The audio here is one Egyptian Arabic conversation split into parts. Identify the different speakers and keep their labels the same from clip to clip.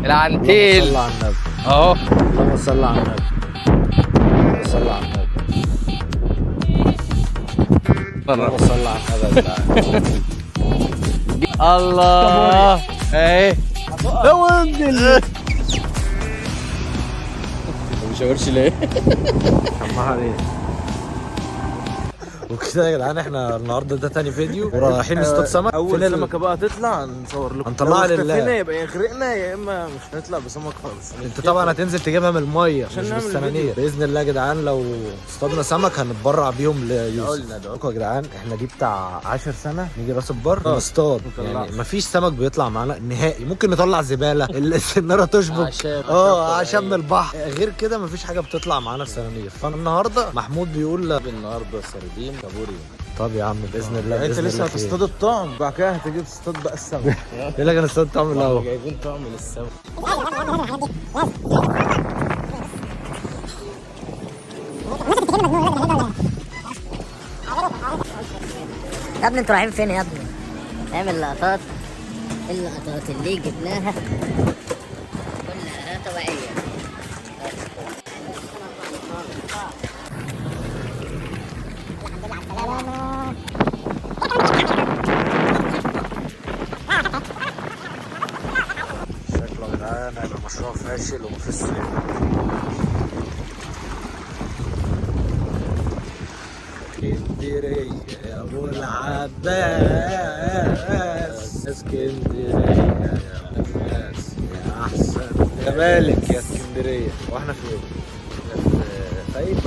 Speaker 1: العنتيل.
Speaker 2: اللهم صل على النبي.
Speaker 1: اهو.
Speaker 2: اللهم صل على النبي. اللهم صل على النبي. اللهم صل على النبي يا جدعان.
Speaker 1: الله ايه
Speaker 2: هو انزل.
Speaker 3: ما بيشاورش ليه؟
Speaker 2: سماها ليه؟ وكده يا جدعان احنا النهارده ده تاني فيديو ورايحين نصطاد سمك.
Speaker 4: اول سمكة بقى تطلع نصور لكم.
Speaker 2: هنطلعها
Speaker 4: لو
Speaker 2: لله.
Speaker 4: اختفينا يبقى يا غرقنا يا اما مش هنطلع بسمك خالص.
Speaker 2: انت طبعا هتنزل تجيبها من المية مش
Speaker 4: نعمل
Speaker 2: بالسنانير باذن الله يا جدعان. لو اصطادنا سمك هنتبرع بيهم ليوسف. يا جدعان احنا دي بتاع 10 سنة نيجي راس البر نصطاد، يعني مفيش سمك بيطلع معانا نهائي. ممكن نطلع زبالة، السناره تشبك، عشان من البحر، غير كده مفيش حاجة بتطلع معانا في سنانير. فالنهارده محمود بيقول
Speaker 3: النهارده سردين كابوريا.
Speaker 2: طب يا عم باذن الله.
Speaker 4: يعني انت
Speaker 2: بإذن
Speaker 4: لسه
Speaker 2: الله خير.
Speaker 4: هتصطاد الطعم، بعد كده هتجيب تصطاد بقى السمك.
Speaker 2: يقول لك انا اصطاد طعم الاول.
Speaker 3: جايبين طعم للسمك.
Speaker 5: يا ابني انتوا رايحين فين يا ابني؟ اعمل لقطات. اللقطات اللي جبناها كلها طبيعية.
Speaker 2: شكله يا جدعان هيبقى مشروع فاشل ومفيش صيد. اسكندرية يا ابو العباس، اسكندرية يا ابو الناس، يا احسن يا مالك يا اسكندرية. واحنا فين؟ احنا في فايد،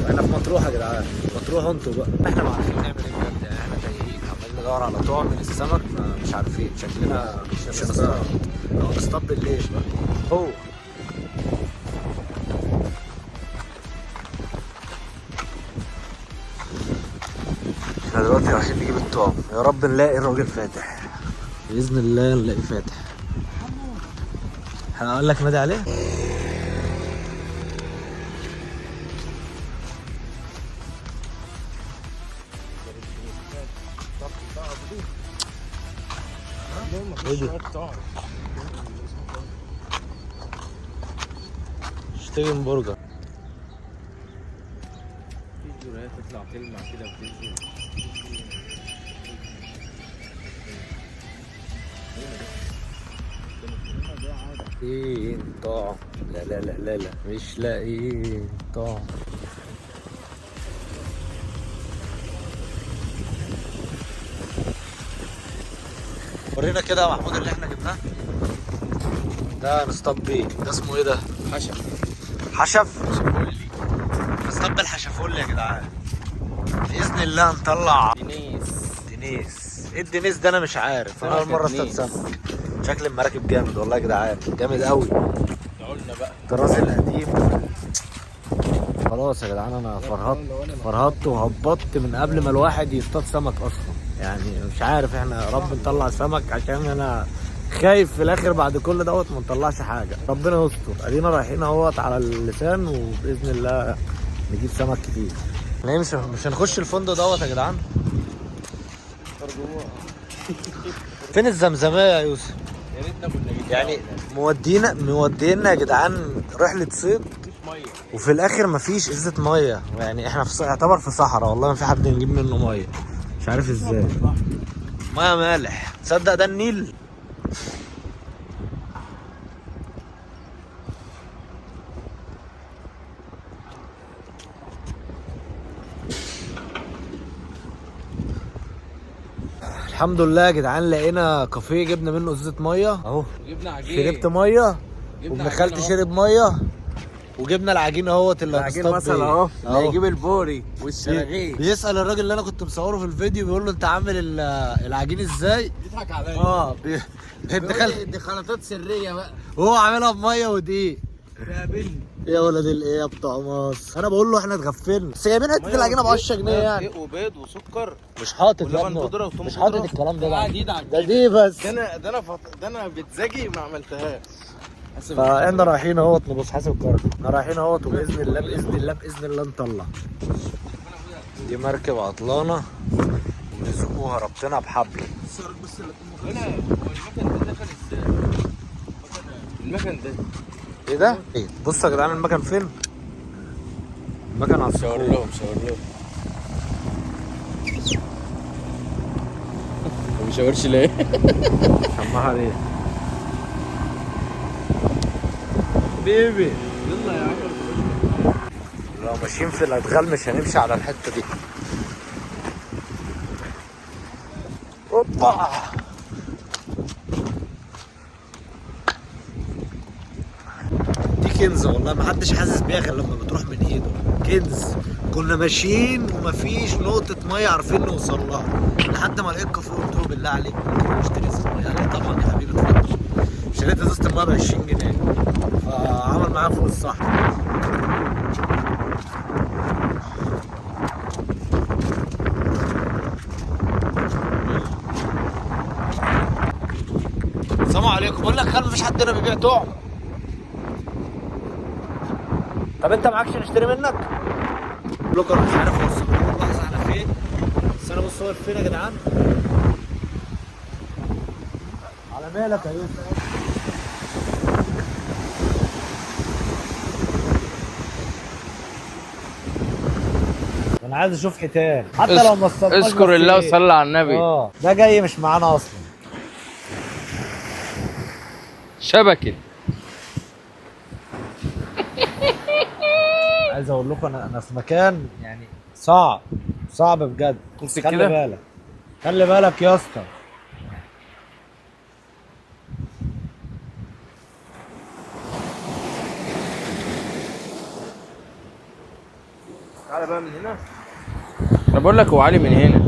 Speaker 2: احنا في مطروح يا جدعان. مطروح انتوا بقى. احنا ما عارفين نعمل ايه بجد، يعني احنا تايهين عمالين ندور على طعم للسمك مش عارفين. شكلنا مش هنصطاد او نصطاد بالليل بقى. هو احنا دلوقتي رايحين نجيب الطعم، يا رب نلاقي الراجل فاتح باذن الله. نلاقي فاتح. هقول لك نادي عليه. ايه دي؟ شتيجن برجر.
Speaker 3: تطلع تلمع كده وتنزل.
Speaker 2: لاقيين طعم. لا لا لا لا لا مش لاقيين طعم. ورينا كده يا محمود اللي احنا جبناه ده نصطاد بيه. ده اسمه ايه ده؟
Speaker 3: حشف.
Speaker 2: حشف. نصطاد بالحشفولي يا جدعان باذن الله. نطلع
Speaker 3: دينيس.
Speaker 2: دينيس. ايه الدينيس ده؟ انا مش عارف، انا اول مرة اصطاد
Speaker 3: دينيس.
Speaker 2: سمك. شكل المراكب جامد والله يا جدعان، جامد قوي.
Speaker 3: قلنا بقى
Speaker 2: الطراز القديم. خلاص يا جدعان انا فرهطت وهبطت من قبل ما الواحد يصطاد سمك اصلا، يعني مش عارف احنا يا رب نطلع سمك عشان انا خايف في الاخر بعد كل دوت ما نطلعش حاجة. ربنا يستر. ادينا رايحين اهوت على اللسان وباذن الله نجيب سمك كتير. احنا إيه مش هنخش الفندق دوت يا جدعان؟ فين الزمزميه يا يوسف؟
Speaker 3: يا ريتنا كنا جبناها.
Speaker 2: يعني مودينا يا جدعان رحله صيد
Speaker 3: مفيش مية.
Speaker 2: وفي الاخر مفيش ازازة مية. يعني احنا في يعتبر في صحراء، والله ما في حد نجيب منه مية، مش عارف ازاي. مية مالح، تصدق ده النيل؟ الحمد لله يا جدعان لقينا كافيه جبنا منه ازازة مية اهو.
Speaker 3: جبنا عجين.
Speaker 2: شربت مية
Speaker 3: جبنا
Speaker 2: وابن خالتي
Speaker 3: عجين أهو.
Speaker 2: شرب مية وجبنا العجين اهوت اللي
Speaker 4: العجين
Speaker 2: هنصطاد
Speaker 4: مثلا
Speaker 2: بيه.
Speaker 4: اهو اللي
Speaker 2: أهو.
Speaker 4: هيجيب البوري والشراغيف.
Speaker 2: بيسأل الراجل اللي انا كنت مصوره في الفيديو بيقول له انت عامل العجين ازاي؟
Speaker 3: بيضحك عليا.
Speaker 2: ابن خالتي
Speaker 4: دي خلطات سرية بقى.
Speaker 2: وهو عاملها بميه ودقيق.
Speaker 4: قابلني
Speaker 2: يا ولد الايه يا بتوع مصر. انا بقول له احنا اتغفلنا بس جايبين حتة العجينة ب 10 جنيه يعني.
Speaker 4: وبيض وسكر
Speaker 2: مش حاطط يا
Speaker 4: ولبن
Speaker 2: ابني.
Speaker 4: بودرة وتوم
Speaker 2: مش حاطط
Speaker 4: بودرة.
Speaker 2: الكلام ده بقى.
Speaker 3: دي ده
Speaker 2: ده دي بس.
Speaker 4: ده انا بتزاجي ما عملتهاش.
Speaker 2: فاحنا رايحين اهوت نبص حاسب الكارت. احنا رايحين اهوت وباذن الله باذن الله باذن الله نطلع. دي مركب عطلانه وبيزقوها ربطنا بحبل.
Speaker 3: هنا هو المكن ده دخل ازاي؟ المكان ده
Speaker 2: ايه ده؟ ايه؟ بص يا جدعان المكان فين؟ المكان على
Speaker 3: شاور
Speaker 2: الصخور.
Speaker 3: لهم، شاور لهم. ما بيشاورش ليه؟
Speaker 2: سماها ليه؟ بيبي
Speaker 4: يلا يا عم.
Speaker 2: لو ماشيين في الادغال مش هنمشي على الحتة دي. اوبا دي كنز والله، ما حدش حاسس بيها غير لما بتروح من ايده. كنز. كنا ماشيين ومفيش نقطة مية عارفين نوصل لها، لحد ما لقيت كافيه قلت له بالله عليك ممكن نشتري ازازة مية؟ قال لي طبعا يا حبيبي اتفضل. شريت ازازة المية ب 20 جنيه، فعمل معايا فوق الصح. السلام عليكم. بقول لك خال مفيش حد هنا بيبيع طعم. طب انت معكش نشتري منك؟ بلوكر مش عارف اوصل لكم اللحظة احنا فين، بس انا بص واقف فين يا جدعان؟ على مالك يا يوسف؟ انا عايز اشوف حيتان حتى لو ما وصلناش.
Speaker 1: اذكر
Speaker 2: بس
Speaker 1: الله
Speaker 2: ايه؟
Speaker 1: وصلى على النبي.
Speaker 2: ده جاي مش معانا اصلا.
Speaker 1: شبكة.
Speaker 2: عايز اقول لكم انا في مكان يعني صعب، صعب بجد.
Speaker 1: امسك
Speaker 2: خلي
Speaker 1: كده.
Speaker 2: بالك، خلي بالك يا اسطى.
Speaker 4: تعالى بقى من هنا.
Speaker 1: انا بقول لك هو عالي من هنا.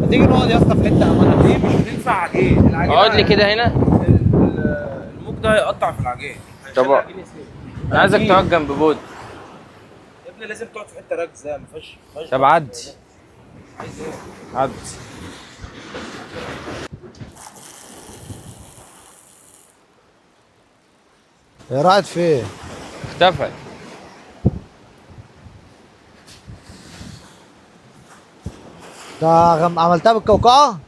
Speaker 2: ما تيجي نقعد يا اسطى في حتة امانه.
Speaker 4: دي مش هتنفع عجين. العجين
Speaker 1: اقعد لي كده هنا.
Speaker 4: الموج ده هيقطع في العجين.
Speaker 1: طب انا عايزك تقعد جنب بود.
Speaker 4: يا ابني لازم تقعد في حتة راكزه، ما فيهاش.
Speaker 1: طب عدي.
Speaker 4: عايز ايه؟
Speaker 1: عدي.
Speaker 2: هي راحت فين؟
Speaker 1: اختفت.
Speaker 2: ده عملتها بالكوكعه؟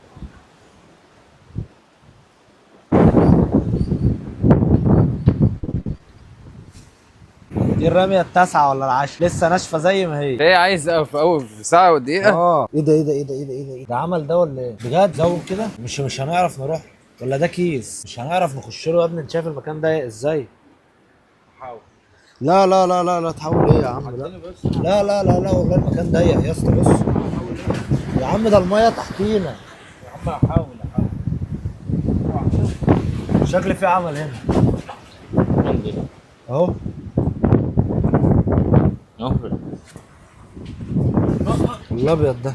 Speaker 2: دي الرمية التاسعة ولا العاشرة؟ لسه ناشفة زي ما هي.
Speaker 1: ايه عايز في اول في ساعة ودقيقة؟
Speaker 2: ايه ده ايه ده ايه ده ايه ده ايه ده؟ ده عمل ده ولا ايه؟ بجد زوم كده؟ مش هنعرف نروح، ولا ده كيس؟ مش هنعرف نخش له يا ابني. انت شايف المكان ده ازاي؟
Speaker 4: حاول.
Speaker 2: لا لا لا لا لا تحاول ايه يا عم؟ لا لا لا لا لا والله المكان ضيق يا اسطى. بص يا عم ده المية تحتينا
Speaker 4: يا عم احاول احاول.
Speaker 2: شكل في عمل هنا اهو. الابيض ده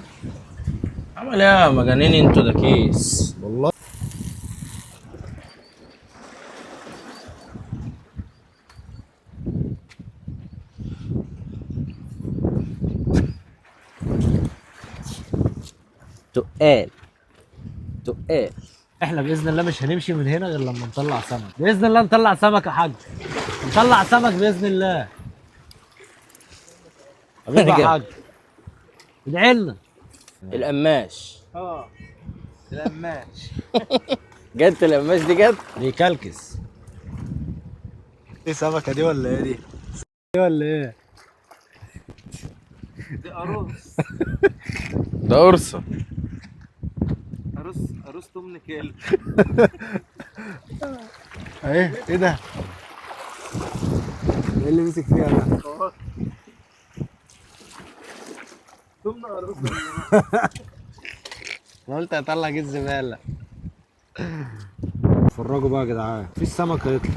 Speaker 3: عمل ايه يا مجانين انتوا؟ ده كيس
Speaker 2: والله.
Speaker 3: تقال تقال.
Speaker 2: احنا باذن الله مش هنمشي من هنا غير لما نطلع سمك باذن الله. نطلع سمك يا حاج، نطلع سمك باذن الله. حبيبي يا حاج ادعي لنا.
Speaker 3: القماش.
Speaker 4: القماش
Speaker 3: جت القماش دي جت
Speaker 2: بيكلكس. ايه سمكة دي ولا ايه دي؟ دي ولا ايه؟
Speaker 4: دي قاروص.
Speaker 1: ده قرصة.
Speaker 4: قاروص قاروص 8 كيلو.
Speaker 2: ايه ايه ده؟ ايه اللي مسك فيها ده؟
Speaker 4: تمن قاروص.
Speaker 2: انا قلت هطلع كيس زبالة. اتفرجوا بقى يا جدعان، في سمك هيطلع.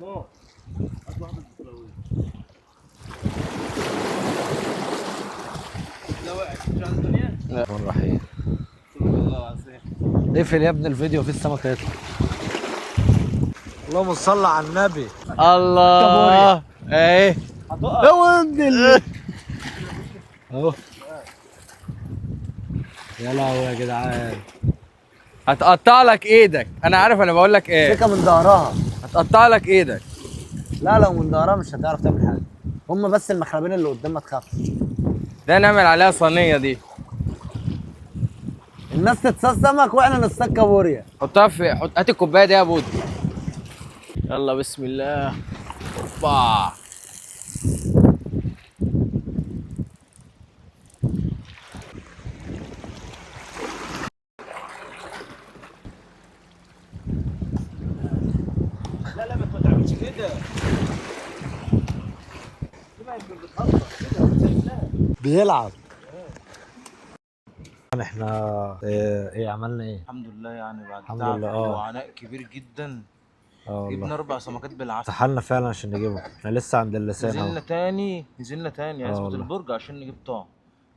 Speaker 4: نار. هات واحدة بتلاوي. لا وقعت. مش عايز الدنيا؟
Speaker 2: الرحمن الرحيم.
Speaker 4: والله العظيم.
Speaker 2: اقفل يا ابن الفيديو، في السمك هيطلع. اللهم صل على النبي.
Speaker 1: الله. ايه
Speaker 2: هو ابن اهو. يا لهوي يا جدعان.
Speaker 1: هتقطع لك ايدك، انا عارف انا بقول لك ايه.
Speaker 2: سكة من ظهرها.
Speaker 1: هتقطع لك ايدك.
Speaker 2: لا لو من ظهرها مش هتعرف تعمل حاجة. هم بس المخربين اللي قدام، ما تخافش.
Speaker 1: ده نعمل عليها صينية دي.
Speaker 2: الناس تتصاد سمك واحنا نصطاد كابوريا.
Speaker 1: حطها في حط، هات الكوباية دي يا بودي. يلا بسم الله. اوبا.
Speaker 4: لا لا، ما تعملش كده.
Speaker 2: بيلعب. احنا ايه عملنا ايه؟
Speaker 4: الحمد لله، يعني بعد
Speaker 2: الحمد
Speaker 4: تعب
Speaker 2: لله،
Speaker 4: وعناء كبير جدا
Speaker 2: اه
Speaker 4: جبنا
Speaker 2: والله
Speaker 4: 4 سمكات بالعافية.
Speaker 2: سحلنا فعلا عشان نجيبه، احنا لسه عند اللسان
Speaker 4: نزلنا
Speaker 2: اهو.
Speaker 4: تاني، نزلنا تاني عزبة
Speaker 2: والله.
Speaker 4: البرج عشان نجيب طعم،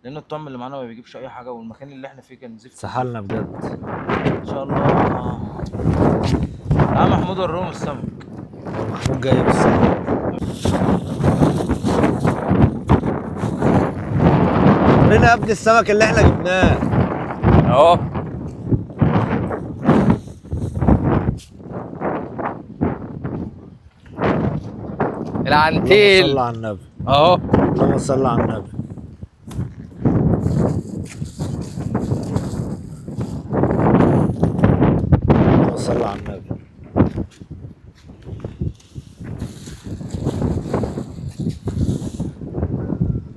Speaker 4: لان الطعم اللي معانا ما بيجيبش اي حاجة، والمكان اللي احنا فيه كان زفت.
Speaker 2: سحلنا بجد.
Speaker 4: ان شاء الله. يا محمود الروم السمك.
Speaker 2: محمود جاي بالسمك. ورينا يا ابني السمك اللي احنا جبناه.
Speaker 1: اهو.
Speaker 2: اللهم
Speaker 1: العنتيل
Speaker 2: صل على النبي.
Speaker 1: اهو.
Speaker 2: اللهم صل على النبي. اللهم صل على النبي.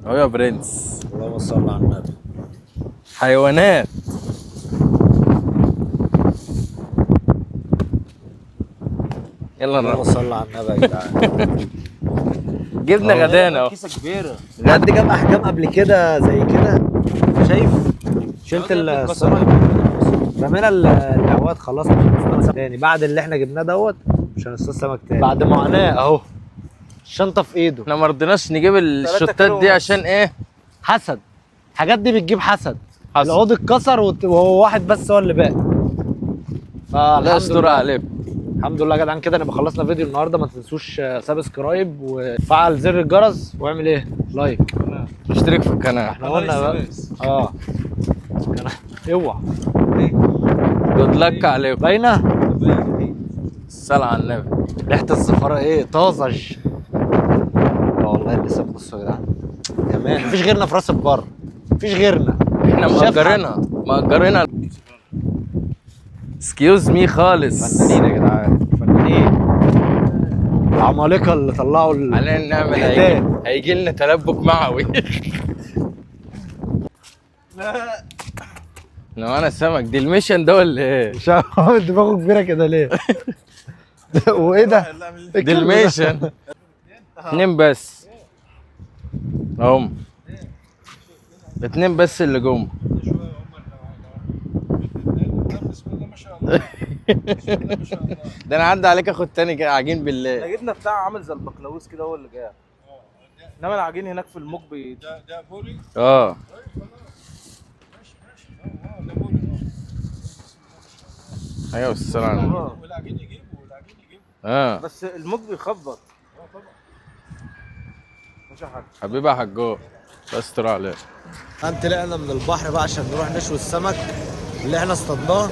Speaker 1: اهو يا برنس.
Speaker 2: اللهم صل على النبي.
Speaker 1: حيوانات. يلا
Speaker 2: اللهم
Speaker 1: نروح.
Speaker 2: صل على النبي يا جدعان.
Speaker 1: جبنا غدانا اهو.
Speaker 4: كيسه كبيرة.
Speaker 2: حد جاب احجام قبل كده زي كده؟ شايف؟ شلت السمك، رمينا العواد خلاص، مش هنصطاد سمك تاني بعد اللي احنا جبناه دوت، مش هنصطاد سمك تاني بعد معاناة اهو. الشنطة في ايده.
Speaker 1: احنا ما رضيناش نجيب الشوتات
Speaker 4: كيلو
Speaker 1: دي
Speaker 4: ونص.
Speaker 1: عشان ايه؟
Speaker 2: حسد. الحاجات دي بتجيب حسد.
Speaker 1: حسد.
Speaker 2: العود اتكسر وهو واحد بس هو اللي باقي.
Speaker 1: الله
Speaker 2: فالحمد
Speaker 1: يستر
Speaker 2: لله.
Speaker 1: عليكم.
Speaker 2: الحمد لله يا جدعان، كده نبقى خلصنا فيديو النهارده. ما تنسوش subscribe وفعل زر الجرس واعمل ايه؟ like.
Speaker 1: اشترك في القناة.
Speaker 2: احنا قلنا بقى. اوعى.
Speaker 1: good luck عليكم.
Speaker 2: باينة
Speaker 1: الصلاة على النبي.
Speaker 2: ريحه الزفاره ايه؟ طازج. والله لسه بصوا يا جدعان، كمان مفيش غيرنا في راس البر، مفيش غيرنا.
Speaker 1: احنا
Speaker 2: شاف
Speaker 1: مأجرينها، مأجرينها. excuse me خالص.
Speaker 2: فنانين يا جدعان، فنانين. العمالقة اللي طلعوا
Speaker 1: علينا نعمل
Speaker 2: الحيتان.
Speaker 1: هيجي لنا تلبك معوي. لا لو انا سمك دي ال mission ده ولا ايه؟
Speaker 2: مش عارف عامل دماغه كبيرة كده ليه؟ وايه ده؟
Speaker 1: دي ال mission. اتنين بس هم، اتنين بس اللي جم. ده انا عدى عليك اخد تاني كده عجين بالله.
Speaker 4: احنا جبنا بتاع عامل زي البقلاويز كده هو اللي جاي، انما العجين هناك في الموج بي.
Speaker 1: اه ايوه السلام. اه
Speaker 4: بس الموج بيخبط. ماشي يا حاج.
Speaker 1: حبيبي يا حجو، الله يستر عليك.
Speaker 2: طلعنا من البحر بقى عشان نروح نشوي السمك اللي احنا اصطادناه،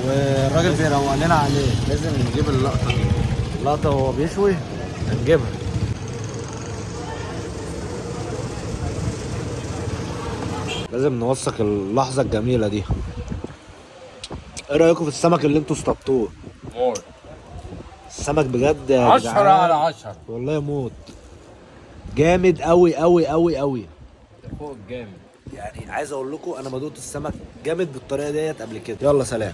Speaker 2: والراجل بيروق لنا عليه.
Speaker 3: لازم نجيب اللقطة دي.
Speaker 2: اللقطة وهو بيشوي هنجيبها. لازم نوثق اللحظة الجميلة دي. ايه رأيكم في السمك اللي انتوا اصطادتوه؟ السمك بجد يا
Speaker 1: 10
Speaker 2: جدعان.
Speaker 1: على 10.
Speaker 2: والله موت. جامد قوي قوي قوي قوي.
Speaker 1: فوق الجامد.
Speaker 2: يعني عايز اقول لكم انا ما دوقت السمك جامد بالطريقة ديت قبل كده. يلا سلام.